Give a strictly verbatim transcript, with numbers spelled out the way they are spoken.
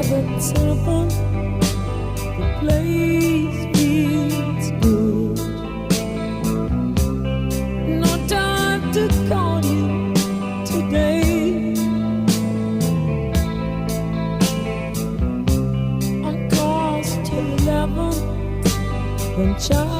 Private servant, the place feels good. No time to call you today. On course till eleven, then child.